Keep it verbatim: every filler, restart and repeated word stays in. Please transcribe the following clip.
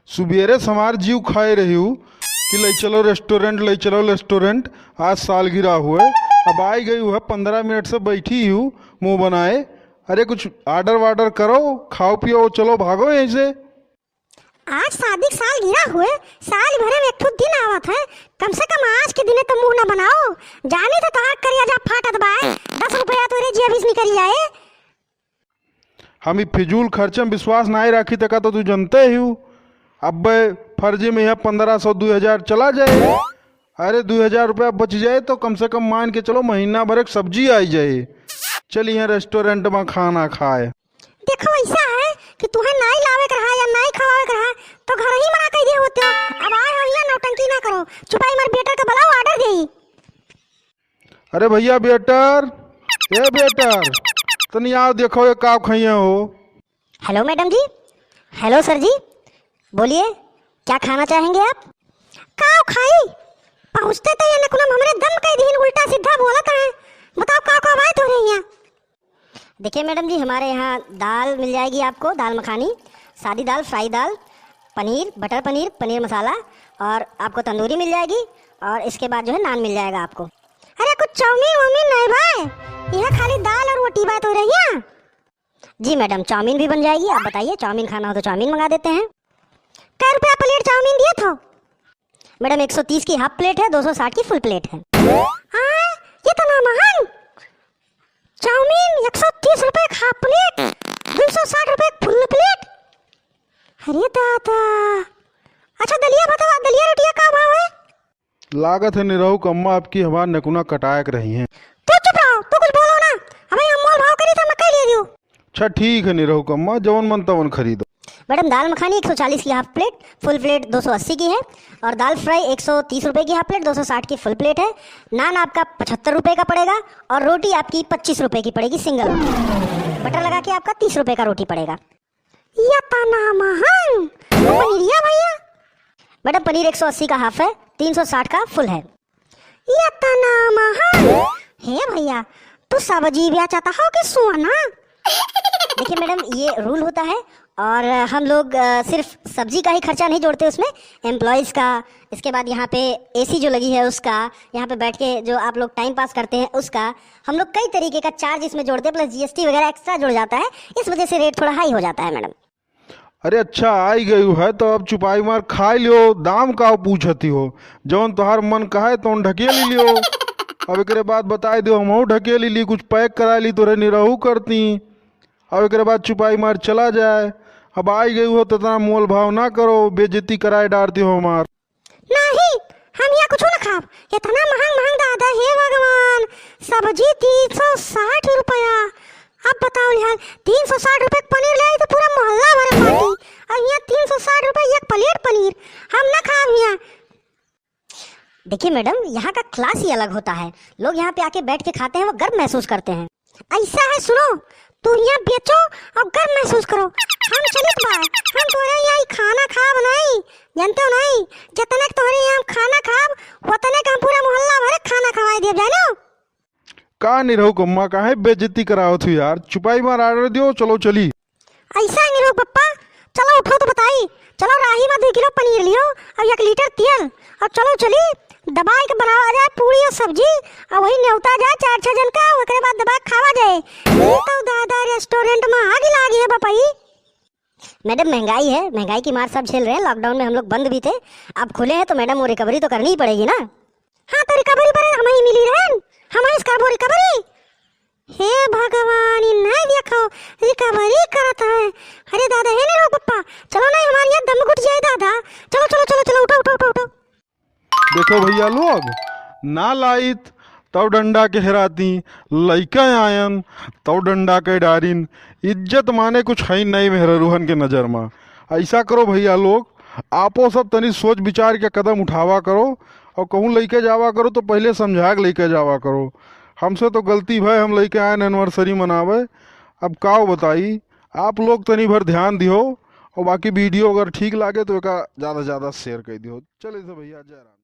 सुबेरे से हमार जीव खाए रही हूँ कि ले चलो रेस्टोरेंट, ले चलो रेस्टोरेंट, आज सालगिरह हुए। अब आई गई हूँ, पन्द्रह मिनट से बैठी हूँ मुँह बनाए। अरे कुछ ऑर्डर वार्डर करो, खाओ पियो, चलो भागो यहीं से। आज शादी के सालगिरह हुए, साल भरे में एक ठो दिन आवत है, कम से कम आज के दिने तो मुँह ना बनाओ। जानी तो तोहार करेजा फाटत बाए, दस रुपया तोरे जेब से निकल जाए। हम ई फिजूल खर्चे में विश्वास नाहीं राखी, तका तो तू जनते ही हूँ। अब्बे फर्जी में यहाँ पन्द्रह सौ, दुई हजार चला जाए। अरे, दुई हजार रुपया बच जाए तो कम से कम मान के चलो, महीना भर एक सब्जी आई जाए। चल, यहाँ रेस्टोरेंट में खाना खाए। देखो, ऐसा है कि तुहें नाई लावे के रहा या नाई खवावे के रहा, तो घर ही मना कह दिए होते। अब आए हो यहाँ, नौटंकी ना करो, चुपाई मार वेटर का बुलाओ, ऑर्डर देई। अरे भैया वेटर, ए वेटर, तनी आओ, देखो ये का खइए हो। हेलो मैडम जी, हेलो सर जी, बोलिए, क्या खाना चाहेंगे आप? का खाई? पहुँचते तो ये नकुलम हमरे दम कह दीन, उल्टा सीधा बोलत है। बताओ का का बात हो रही है? देखिए मैडम जी, हमारे यहाँ दाल मिल जाएगी आपको, दाल मखानी, सादी दाल, फ्राई दाल, पनीर, बटर पनीर, पनीर मसाला, और आपको तंदूरी मिल जाएगी, और इसके बाद जो है नान मिल जाएगा आपको। अरे कुछ चाउमीन वाउमीन नहीं भाई, यहाँ खाली दाल और रोटी बात हो रही है। जी मैडम, चाउमीन भी बन जाएगी, आप बताइए चाउमीन खाना हो तो चाउमीन मंगा देते हैं। कै रुपया प्लेट चाउमीन दिए थो? मैडम, एक सौ तीस की हाफ प्लेट है, दो सौ साठ की फुल प्लेट है। हाँ, ये तो ना महंग। चाउमीन एक सौ तीस रुपए का हाफ प्लेट, दो सौ साठ रुपए का फुल प्लेट। अरे दादा। अच्छा, दलिया बताओ, दलिया रोटिया का भाव है? लागत है निरहू कम्मा आपकी हमार नकुना कटायक रही हैं। तू चुप रहो, तू कुछ बोलो ना। अबे हम मोल भाव करी तो मकई ले लियो। अच्छा ठीक है निरहू कम्मा, जवन मन तवन खरीदो। मैडम, दाल मखानी एक सौ चालीस की हाफ प्लेट, फुल प्लेट दो सौ अस्सी की है, और दाल फ्राई एक सौ तीस रुपए की हाफ प्लेट, दो सौ साठ की फुल प्लेट है। नान आपका पचहत्तर रुपए का पड़ेगा और रोटी आपकी पच्चीस रुपए की पड़ेगी सिंगल। बटर लगा के आपका तीस रुपए का रोटी पड़ेगा। या तना महंग। पनीरिया भैया? मैडम, पनीर एक सौ अस्सी का हाफ है, तीन सौ साठ का फुल है। या तना महंग। हे भैया, तू सब्जी बेचता हो कि सोना? देखिए मैडम, ये रूल होता है और हम लोग, अ, सिर्फ सब्जी का ही खर्चा नहीं जोड़ते उसमें, एम्प्लॉयज़ का, इसके बाद यहाँ पे एसी जो लगी है उसका, यहाँ पे बैठ के जो आप लोग टाइम पास करते हैं उसका, हम लोग कई तरीके का चार्ज इसमें जोड़ते हैं, प्लस जीएसटी वगैरह एक्स्ट्रा जुड़ जाता है, इस वजह से रेट थोड़ा हाई हो जाता है मैडम। अरे अच्छा, आई गई है तो अब चुपाई मार खाई लियो, दाम का पूछती हो, जौन तोहार मन कहे तौन ढकेली लियो। अब एकरे बाद बताई दियो, हमहू ढकेली ली, कुछ पैक कराई ली, तोरे निरहू करती। अब एकरे बाद चुपाई मार चला जाए। अब आई गई हो तो इतना मोल भाव ना करो, बेइज्जती कराए डारती हो हमार। नहीं, हम यहाँ कुछ ना खाब। इतना महंग महंग दादा, हे भगवान, सब्जी तीन सौ साठ रुपया। अब बताओ यार, तीन सौ साठ रुपया के पनीर ले आई तो पूरा मोहल्ला भरे बाटी, और यहाँ तीन सौ साठ रुपया एक प्लेट पनीर। हम ना खाब यहाँ। देखिए मैडम, यहाँ का क्लास ही अलग होता है। लोग यहाँ पे आके बैठ के खाते हैं, वो गर्व महसूस करते हैं। ऐसा है, सुनो, तू यहाँ बेचो और गर्व महसूस करो। हम चलित बा, हम तोरे यहाँ ई खाना खाब नहीं, जानते हो नहीं? जितने के तोरे यहाँ हम खाना खाब, उतने के हम पूरा मोहल्ला भरे खाना खवाई देब, जानो? का निरहू कम्मा, काहे बेइज्जती करावत हो यार? चुपाई मार ऑर्डर दियो, चलो चली। ऐसा है निरहू पप्पा, चलो उठो तो बताई, चलो राही में दो किलो पनीर लियो और एक लीटर तेल, और चलो चली दबाई के बनावा जाए पूरी और सब्जी, और वही न्योता जाए चार छह जन का, ओकरे बाद दबा के खावा जाए। ये तो दादा रेस्टोरेंट में आग लागी है बपाई। मैडम, महंगाई है, महंगाई की मार सब झेल रहे हैं। लॉकडाउन में हम लोग बंद भी थे, अब खुले हैं तो मैडम वो रिकवरी तो करनी ही पड़ेगी ना। हाँ, तो रिकवरी पर हम ही मिली रहन, हम ही करबो रिकवरी। हे भगवान, इ नहीं देखो, रिकवरी करत है। अरे दादा, हे नहीं रहो पप्पा, चलो नहीं, हमारे यहाँ दम घुट जाए दादा। चलो, चलो, चलो, चलो, उठो, उठो, उठो, उठो। देखो भैया लोग, ना लाइत तब डंडा के हेराती, लइका आयन तब डंडा के डारिन। इज्जत माने कुछ है नहीं मेहररुहन के नजर मा। ऐसा करो भैया लोग, आपो सब तनी सोच विचार के कदम उठावा करो, और कहूँ लइके जावा करो तो पहले समझा के लइके जावा करो। हमसे तो गलती भय, हम लइके आयन एनिवर्सरी मनावे। अब काव बताई, आप लोग तनी भर ध्यान दिहो, और बाकी वीडियो अगर ठीक लागे तो एका ज़्यादा से ज़्यादा शेयर कर दिहो। चले तो भैया, जय राम।